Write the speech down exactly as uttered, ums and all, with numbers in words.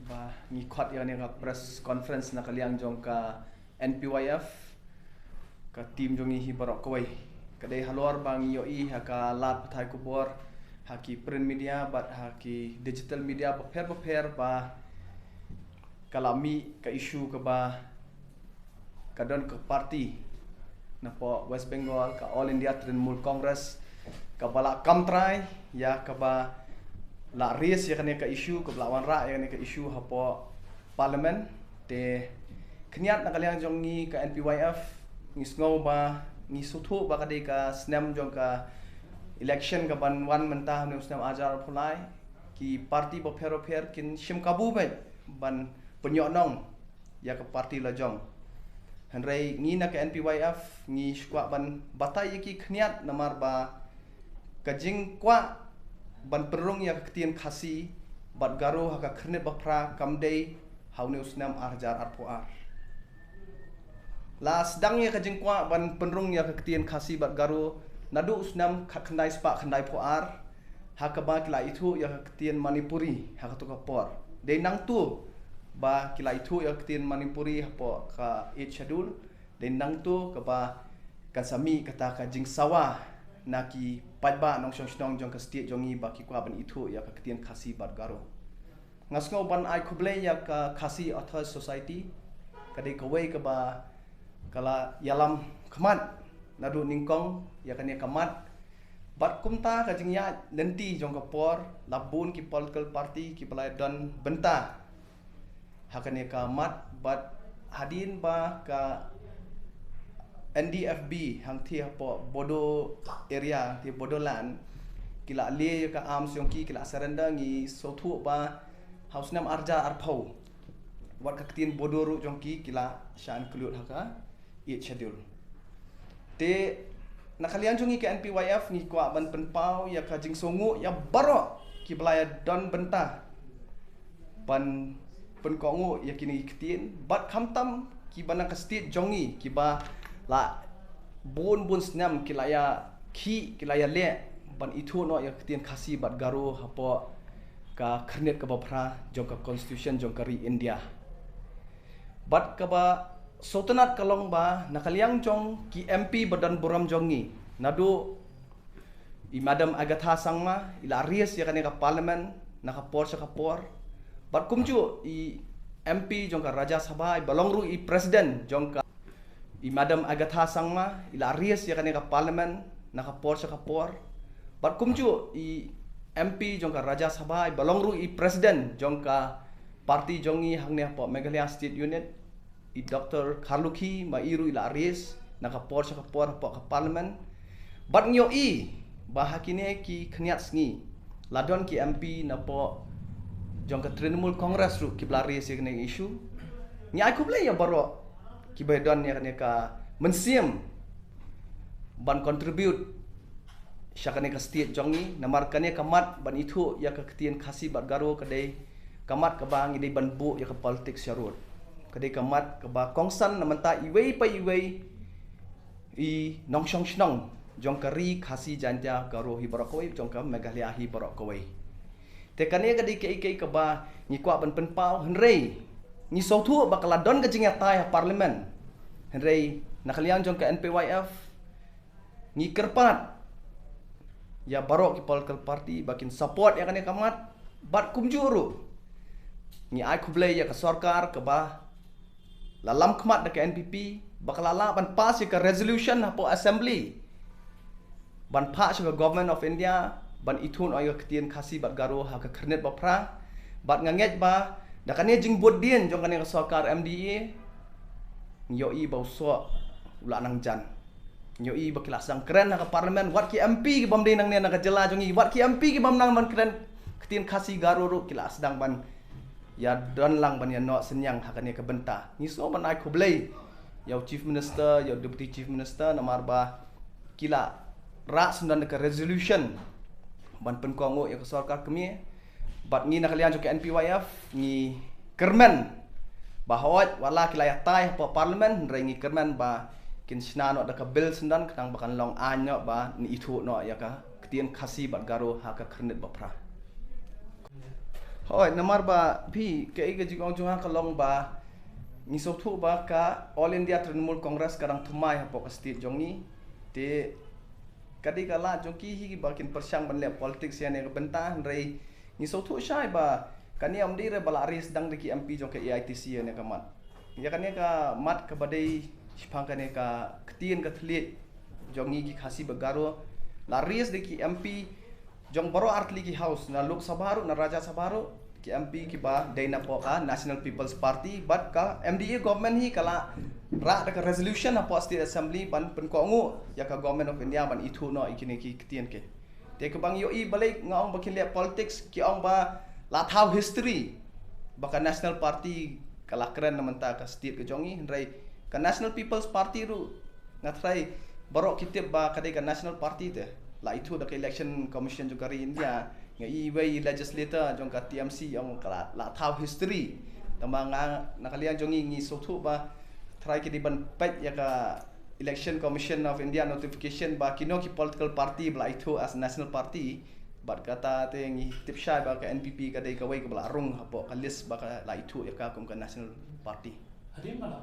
Ba ngi khot ïa kane ka press conference na ka liang jong ka N P Y F, ka team jong ngi hi baroh kawei. Ka dei halor ba ngi ïohi ha ka lad pathai khubor, ha ki print media bad ha ki digital media bapher bapher ba ka la mih ka issue kaba ka don ka party napoh West Bengal, ka All India Trinamool Congress, kaba la kam trai ïa kaba la raise ïa kane ka issue, kaba la wanrah ïa kane ka issue hapoh Parliament. Te khyndiat na ka liang jong ngi ka N P Y F, ngi sngew ba, ngi sngewthuh ba ka dei ka snem jong ka election kaban wan mynta ha une u snem ar hajar arphew lai. Ki party bapher bapher kin shim kabu beit ban pynïohnong ïa ka party la jong. Hynrei ngi na ka N P Y F ngi shu kwah ban batai ïa ki khyndiat namar ba ka jingkwah ban pynrung ïa ka ktien Khasi bad Garo ha ka Khyrnit Baphra kam dei ha une u snem ar hajar arphew ar. La sdang ïa ka jingkwah ban pynrung ïa ka ktien Khasi bad Garo naduh u snem khatkhyndai spah khyndaiphew ar, ha kaba ki la ithuh ïa ka ktien Manipuri ha kato ka por. Dei nangto ba ki la ithuh ïa ka ktien Manipuri hapoh ka Eighth Schedule. Dei nangto kaba kan sa mih kata ka jingsawa na ki paidbah nongshong shnong jong ka state jong ngi ba ki kwah ban ithuh ïa ka ktien Khasi bad Garo. Nga sngew ban ai khublei ïa ka Khasi Authors Society, ka dei kawei kaba ka la ïalam khmat naduh nyngkong ïa kane ka mat. Bad kumta ka jingïaid lynti jong ka por, la bun ki political party kiba la don bynta ha kane ka mat, bad hadien ba ka N D F B hangtei hapoh Bodo area, hangtei Bodoland, ki la leh ïa ka arms jong ki, ki la surrender, ngi sngewthuh ba ha u snem ar hajar arphew wat ka ktien Bodo ruh jong ki ki la shah include ha ka Eighth Schedule. Te na ka liang jong ngi ka N P Y F ngi kwah ban pynpaw ïa ka jingsngewnguh ïa baroh kiba la ïa don bynta ban pynkohnguh ïa kine ki ktien, bad khamtam kiba na ka state jong ngi kiba la bun bun snem ki la ïa khih, ki la ïa leh ban ithuh noh ïa ka ktien Khasi bad Garo hapoh ka Khyrnit kaba Phra jong ka Constitution jong ka ri India. Bad kaba sngewtynnat ka long ba na ka liang jong ki M P ba don burom jong ngi, naduh i Madam Agatha Sangma i la raise ïa kane ka Parliament na ka por sha ka por. Bad kumjuh i M P jong ka Rajya Sabha iba long ruh i President jong ka, i Madam Agatha Sangma i la raise ïa kane ka Parliament na ka por sha ka por. Bad kumjuh i M P jong ka Rajya Sabha iba long ruh i President jong ka party jong ngi hangne hapoh Meghalaya State Unit, i Doctor Kharlukhi, ma i ruh i la raise na ka por sha ka por hapoh ka Parliament. Bad ngi ïohi ba ha kine ki khyndiat sngi la don ki M P napoh jong ka Trinamool Congress ruh kiba la raise ïa kane ka issue. Ngi ai khublei ïa baroh kiba don ïa kane ka mynsiem ban contribute sha kane ka state jong ngi, namar kane ka mat ban ithuh ïa ka ktien Khasi bad Garo ka dei ka mat kaba ngi dei ban buh ïa ka politics sharud. Ka dei ka mat kaba kongsan na mynta iwei pa iwei i nongshong shnong jong ka ri Khasi Jaintia Garo hi baroh kawei, jong ka Meghalaya hi baroh kawei. Te kane ka dei kaei kaei kaba ngi kwah ban pynpaw, hynrei ngi sngewthuh ba ka la don ka jingïatai ha Parliament. Hynrei na ka liang jong ka N P Y F ngi kyrpad ïa baroh ki political party ba kin support ïa kane ka mat. Bad kumjuh ruh ngi ai khublei ïa ka sorkar kaba la lam khmat da ka N P P ba ka la lah ban pass ïa ka resolution hapoh Assembly ban phah sha ka Government of India ban ithuh noh ïa ka ktien Khasi bad Garo ha ka Khyrnit Baphra. Bad nga ngeit ba da kane jingbud dien jong kane ka sorkar M D A, ngi ïohi ba u soh u la nang jan. Ngi ïohi ba ki la sdang kren ha ka Parliament, wat ki M P kibym dei nangne na ka jylla jong ngi, wat ki M P kibym nang ban kren ktien Khasi Garo ruh ki la sdang ban ïa don lang ban ïa noh synñiang ha kane ka bynta. Ngi sngewbha ban ai khublei ïa u Chief Minister, ïa u Deputy Chief Minister, namar ba ki la rah syndon da ka resolution ban pynkohnguh ïa ka sorkar kmie. Bad ngi na ka liang jong ka N P Y F ngi kyrmen ba hooid wat la ki la ïatai hapoh Parliament, hynrei ngi kyrmen ba kin shna noh da ka bill syndon khnang ba kan long aiñ noh ban ithuh noh ïa ka ktien Khasi bad Garo ha ka Khyrnit Baphra. Hoi, namar ba phi, kaei ka jingong jong nga ka long ba ngi sngewthuh ba ka All India Trinamool Congress ka dang thymmai hapoh ka state jong ngi. Te ka dei ka lad jong ki hi ba kin pyrshang ban leh politics ïa kane ka bynta, hynrei ngi sngewthuh shai ba kane ym dei re ba la raise dang da ki M P jong ka A I T C ïa kane ka mat. Ïa kane ka mat kaba dei shaphang kane ka ktien ka thylliej jong ngi ki Khasi bad Garo la raise da ki M P jong baroh artylli ki house, na Lok Sabha ruh, na Rajya Sabha ruh, ki M P kiba dei napoh ka National People's Party, bad ka M D A government hi ka la rah da ka resolution hapoh State Assembly ban pynkohnguh ïa ka Government of India ban ithuh noh ïa kine ki ktien ki. Te kaba ngi ïohi balei nga ong ba kin leh politics, ki ong ba la thaw history ba ka National Party ka la kren na mynta ka state ka jong ngi, hynrei ka National People's Party ruh nga tharai baroh ki tip ba ka dei ka National Party te la ithuh da ka Election Commission jong ka ri India. Nga i wei i legislator jong ka T M C ong ka la, la thaw history. Tangba nga na ka liang jong ngi ngi sngewthuh ba tharai ki dei ban peit ïa ka Election Commission of India notification ba kino ki political party ba la ithuh as national party. Bad kata te ngi tip shai ba ka N P P ka dei kawei kaba la rung hapoh ka list ba ka la ithuh ïa ka kum ka national party. Hadien ba la